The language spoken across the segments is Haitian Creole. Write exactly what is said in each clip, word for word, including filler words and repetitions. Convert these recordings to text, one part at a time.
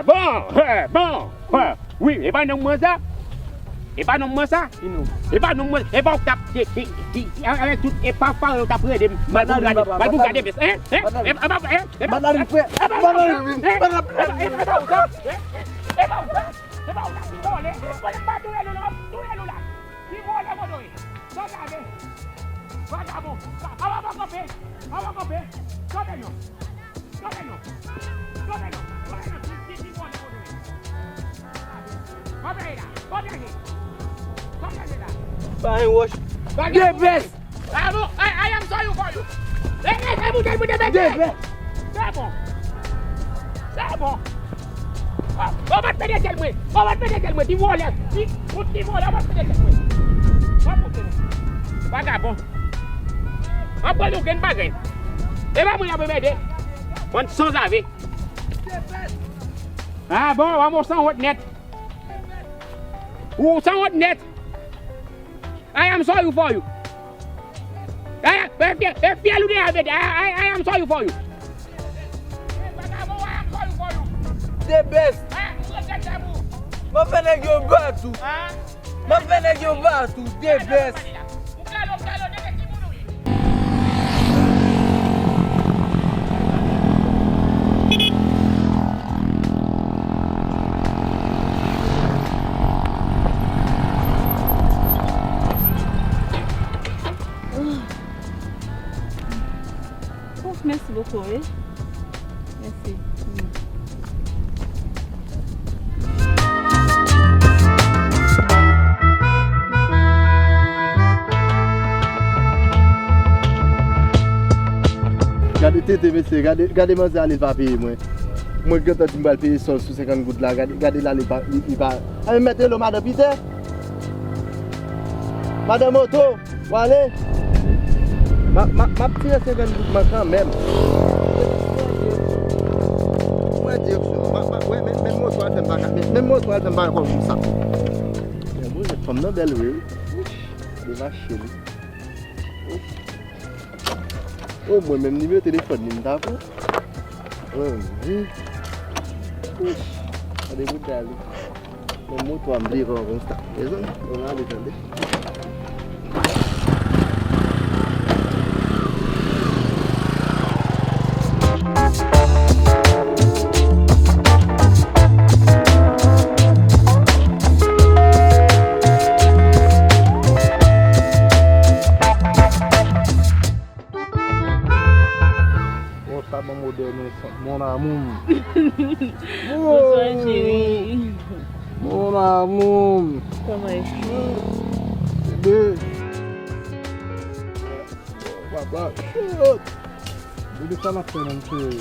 Bon, bon, wi, e pa nonm mwen sa? E pa nonm mwen sa? E pa nonm mwen, e pa ou k t ap, avèk tout, e pa fanm ou t ap rele m, mal pou gade, mal pou gade, hein? Hein? E pa, e pa, e pa, e pa ou sa? E pa ou sa? E pa ou sa? E pa ou sa? Vòlè, vòlè, m pa touye nou la, m touye nou la. Ki vòlè kote w ye? Degage. Vagabon. Avan, avan kanpe. Avan kanpe. Kanpe non. Kanpe non. Kanpe non. Kanpe non. Ki, ki, ki vòlè kote w ye? Kanpe la. Kanpe la. Kanpe la. Ba yon wòch. Vagabon. Depès. Bravo! I, I am sorry for you. Hey, hey, hey, boutèy, boutèy, boutèy. Depès. Se bon. Se bon. O, o, pa t pede sèl mwen. O, pa t pede sèl mwen. Ti vòlè. Ti, ou ti vòlè, o, pa t pede sèl mwen. O, pote mwen. Vagabon. An pran nou grenn pa grenn. E pa mwen y ap anmède. Bann sanzave. Ah bon, ou sanwont nèt. Ou sanwont nèt. I am sorry for you. Eh, eh, eh, eh, fiyèl ou deja mete. I, I, I am sorry for you. The best. M ap fè nèg yo bat ou. M ap fè nèg yo bat ou. The best. Ouf, mèsi bokou, wi. Mèsi. Gade tete, mesye, gade, gade manzè ale, l pa peye mwen. Mwen gentan di m pral peye sòl sou senkant goud la, gade, gade l ale, li pa, li, li pa. A, men mèt rele w madan Pitè. Madan Moto, w ale. M a, m a, m ap tire senkant goud mwen kanmenm. Mwen direksyon. M a, m a, wè, men, men moto a fè m pa ka, men, men moto a fè m pa ka konn sa. Men mwen, fanm nan bèl, wi, wi. Wouch, li mache, li. Wouch. O, mwen menm nimewo telefòn li m ta pran. Mwen menm, wi. Wouch. Gade bouda li. Mwen moto a m bliye kòman pou m start. Mezanmi, bon, ale tande. Bon, sa bon modèl, men sa, mon amour. Bonswa, cheri. Mon amour. Kòman e? Bebe. Papa, shit. Bebe, sa n ap fè menm, cheri?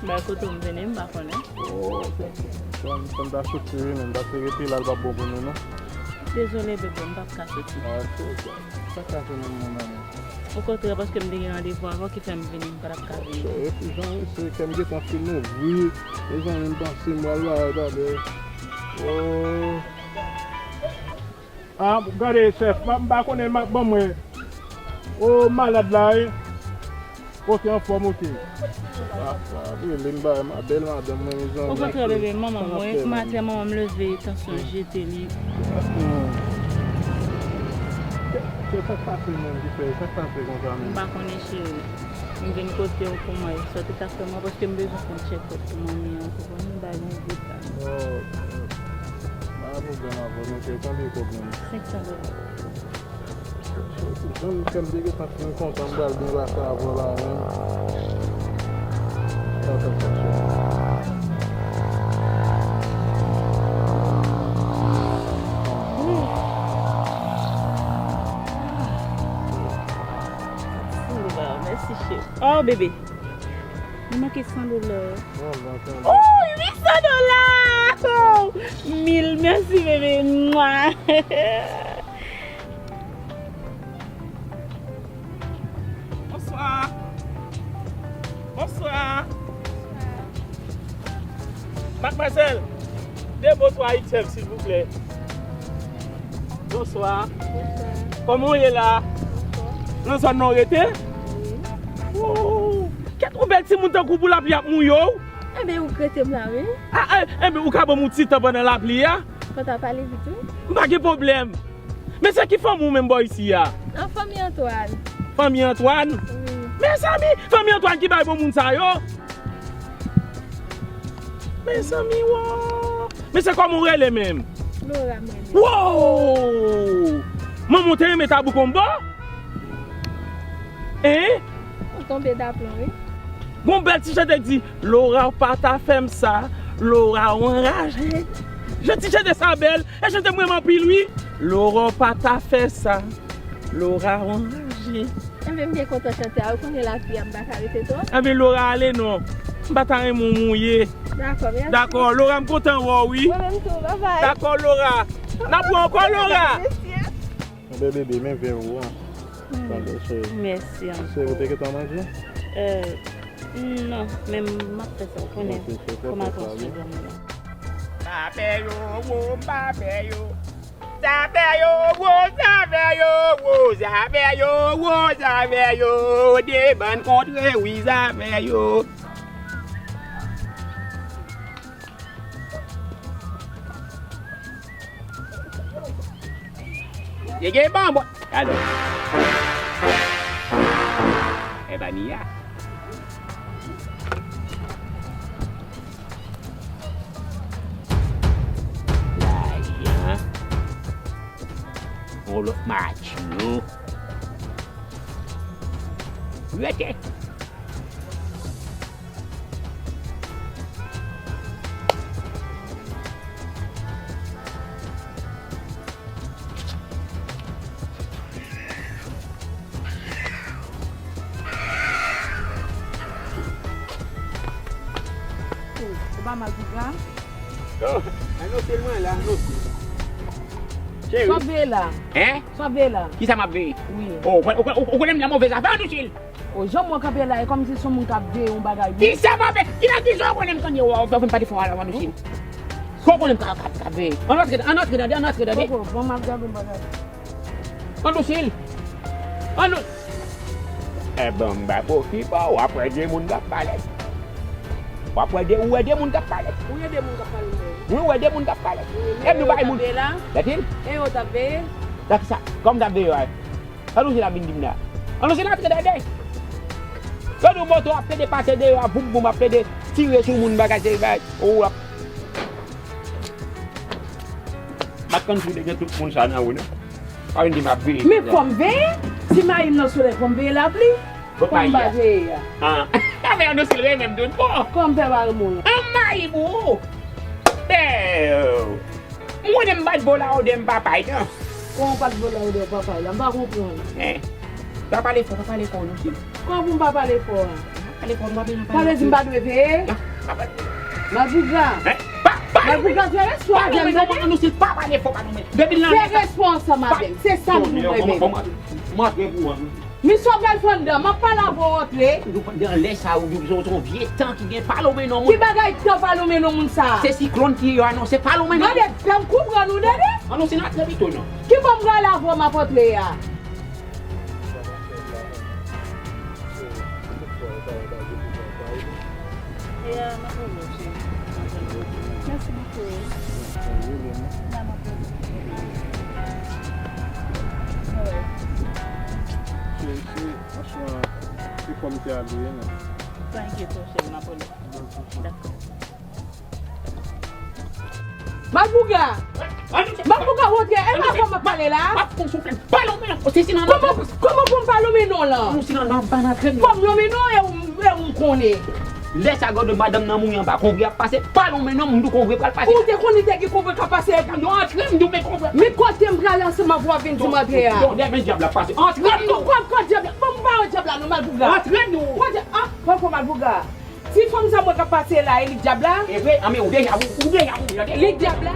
Bay kote m vini, m pa konnen. Oh, ok. Bon, m ta soti wi, men m ta rete la, l p ap bon pou nou, non. Dezole, bebe, m p ap ka soti. Ah, ok, ok. Sa k ap fè menm, mon amour? Okontrè, paske m te gen randevou avan ki fè m vini, m pa t ap ka vini. Epi jan se kè m gentan fin ouvri, mezanmi, m panse m pral la, gade. Oh. Ah, gade, chèf, m pa konnen, m ap ban mwen. Oh, malad la, wi. Ok, anfòm, ok. Ah, ah, wi, li m ba ma bèl madanm mwen, mezanmi. Okontrè, bebe, manman mwen, maten, manman m leve, tansyon jete li. Hmm. Se, se sa k pase menm ki fè, sa k pase konsa menm? M pa konnen, cheri. M vin kote w pou mwen. Sa w te ka fè mwen, paske m bezwen fè yon tchèkòp pou manmi an, ou konprann? M bay yon gwo tan. Oh, pa gen pwoblèm avè w, men se konbyen kòb menm? Senk san dola. Jan m fè m te gentan fin kontan m pral byen pase avè w la menm. Sa fè m fè chè. Mèsi, cheri. Oh, bebe. Li manke san dola. Oh, uit san dola! Oh, mil mèsi, bebe. Mwa! Bonswa. Bonswa. Madmwazèl, de mo twa item, silvouplè. Bonswa. Bonswa. Kòman w ye la? Anfòm. Nan zòn nan w rete? Wi. Oh. Kèt, yon bèl timoun tankou w pou lapli ap mouye w. Enben, ou k rete m la, wi. Ah, eh, enben, ou ka ban m yon ti tan pandan lapli a? Fò ta pale vit, wi. M pa gen pwoblèm. Men se ki fanmi w menm bò isi a? An, fanmi Antwàn. Fanmi Antwàn? Wi. Mezanmi, fanmi Antwàn ki bay bon moun sa yo? Mezanmi, wo! Men se kòman w rele menm? Lora m rele. Wo! Manman w te renmen Tabou Konbo? Hein? Ou tonbe daplon, wi. Gon bèl ti chante ki di, Lora w pa ta fè m sa, Lora w anraje. Jan ti chante sa bèl, e chante m renmen anpil, wi. Lora w pa ta fè sa, Lora w anraje. Enben, m byen kontan chante a, ou konnen lapli a, m pa ka rete twòp. Enben, Lora, ale non. M pa ta renmen w mouye. Dakò, mèsi. Dakò, Lora, m kontan wè w, wi. Mwen menm tou, babay. Dakò, Lora. N ap wè ankò, Lora. Mèsi. Anben bebe, men ven ou an. Tande, cheri. Mèsi ankò. Se ou te gentan manje? Euh, non, men m ap fè sa, ou konnen. Ok, cheri, fè sa, wi. Kòman konstwi dòmi la? Zafè yo, wo, m pa fè yo. Zafè yo, wo, zafè yo, wo, zafè yo, wo, zafè yo. De bann kontre, wi, zafè yo. Gege banbò. Alò. E pa ni a. Lajan. On lòt match, non. Rete. Ou pa mal pou sa? Oh, anonse l mwen la, anonse. Cheri. Sa w ap veye la? Hein? Sa w ap veye la? Kisa m ap veye? Wi. Oh, ou, ou, ou, ou konnen m nan move zafè, anonse l. O, jan mwen kanpe la, e kòmsi se yon moun k ap veye yon bagay, wi. Kisa m ap veye? Ki nan ki jan w konnen m tande w, w fè m pa te fè w ala w anonse l? Kò w konnen m ka, ka, ka veye? Ann antre, ann antre tande, ann antre tande. Kòkò, bon, m ap gade yon bagay. Anonse l. Ann... E bon, m ba pwofi pa w, w ap wè de moun k ap pale. W ap wè de, ou wè de moun k ap pale. Ou wè de moun k ap pale, wi. Wi, ou wè de moun k ap pale. Wi, men e yo t ap veye la? Gade l. E yo t ap veye? Sa ki sa? Kòman t ap veye yo a? Anonse l ap vin di m la. Anonse l antre dèyè. Gade yon moto ap plede pase deyò a, boum boum, ap plede tire sou moun, bagay se bagay. Ou ap... M ap tann si w te gen tout moun sa nan ou, non. Pa vin di m ap veye. Men fò m veye. Si mayi m nan solèy, fò m veye lapli. Kòm m pa veye a. Ah. A, men anonse l renmen m tout bon. Kòm m fè pa renmen w lan. An mayi pou ou. Bèw. M konnen m pa t bo la odè m papay, non. Kòman w pa t bo la odè w papay la? M pa konprann. Hein? Pa pale fò, pa pale fò, non, cheri. Kòman pou m pa pale fò a? Pale fò, nou pa bezwen pale. Sa vle di m pa dwe veye? Non, pa pale. Malpougra. Hein? Pa, pa, Malpougra, fè respè avè m, tande? Anonse l, pa pale fò, pa nonmen. Depi l nan... Fè respè ansanm avè m. Se sa m di w, mwen menm. M antre pou ou. Misye, w pral fè anndan, m ap pale avè w antre. Yo, pandan lè sa, ou, yo, se yon vye tan ki gen, pa lonmen non moun. Ki bagay tan pa lonmen non moun sa? Se siklòn ki yo anonse, pa lonmen non. Gade, jan m konprann ou, tande? Anonse n antre pito non. Ki bò m prale avè w m ap antre a? E a, m ap rele w, cheri. Mèsi bokou. La, m ap rele w. Alright. Cheri, cheri, franchman, se kòm te ale, non. Pa enkyete w, cheri, m ap rele w. Dakò. Malpougra! Malpougra, rantre! E pa avè w m ap pale la? M ap fè w soufle. Pa lonmen non. Kòman, kòman pou m pa lonmen non lan? Fò m lonmen non e ou, e ou m konnen. Lè sa gade madanm nan mouri anba, konvwa ap pase, pa lonmen non, m di w konvwa pral pase. Ou te konnen te gen konvwa k ap pase epi? Non, antre, m di w men konvwa. Men kote m prale ansanm avè w ap vin di m antre a? Tande, men dyab la pase. Antre non. Kòm, kòm dyab la? Bon, m pa wè dyab la non, Malpougra. Antre non. Kote, ah, poko Malpougra. Ti fanm sa m wè k ap pase la, e li k dyab la? E vre, anben ou deja, ou, ou deja mouri, tande? Li k dyab la?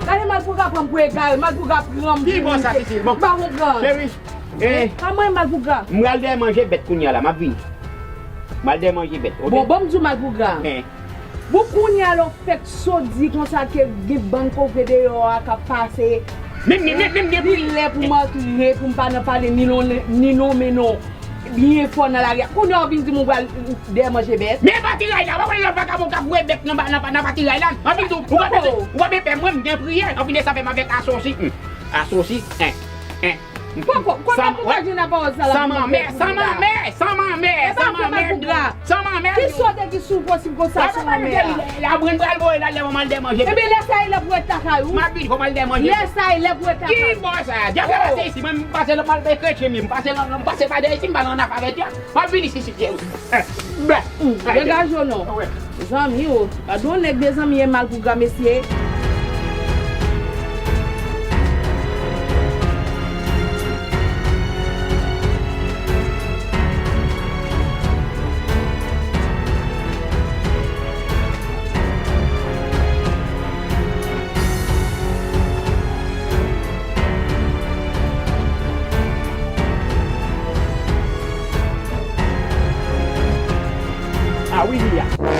Gade Malpougra pran m pou egare, Malpougra pran m pou... Ki bò sa, Sisil? Bon. M pa konprann. Cheri, eh, pa mwen Malpougra. M pral dèyè manje bèt kounye a la, m ap vini. M pral dèyè manje bèt, oke? Bon, ban m di w Malpougra. Eh. Bon, kounye a la w fèk sot di konsa ke gen bann konvwa deyò a k ap pase, Men, men, men, men, men, li lè pou m antre, pou m pa nan pale ni non, ni non, men non. Byen fò nan lari a. Kounye a w vin di m ou pral dèyè manje bèt. Men pati ray la, w ap wè lòt vagabon k ap voye bèt nan, nan, nan pati ray la. Anpi tou, ou pa bezwen, ou pa bezwen pè mwen, m gen priyè. Anpi de sa fè m avèk asosi. Hmm. Asosi, en, en. Poko, kote pou pa jwenn apawòl sa la? San manmè, san manmè, san manmè, san manmè. San manmè. Ki sote ki sou posib konsa san manmè a? La mwen pral voye la lè mwen al dèyè manje. Ebyen lè sa e lè pou wè takay ou. M ap vini, fò m al dèyè manje. Lè sa e lè pou wè takay ou. Ki bò sa? Djab la pase isi, mwen m pase la m al bay kretyen m, m pase la, m pase pa dèyè isi, m pa nan afè avèk yo. M ap vin isi, si Dye vle. Degaje w non. Zanmi, o. Gade yon nèg de zanmi e mal pou granmesi. Ah wi, li a.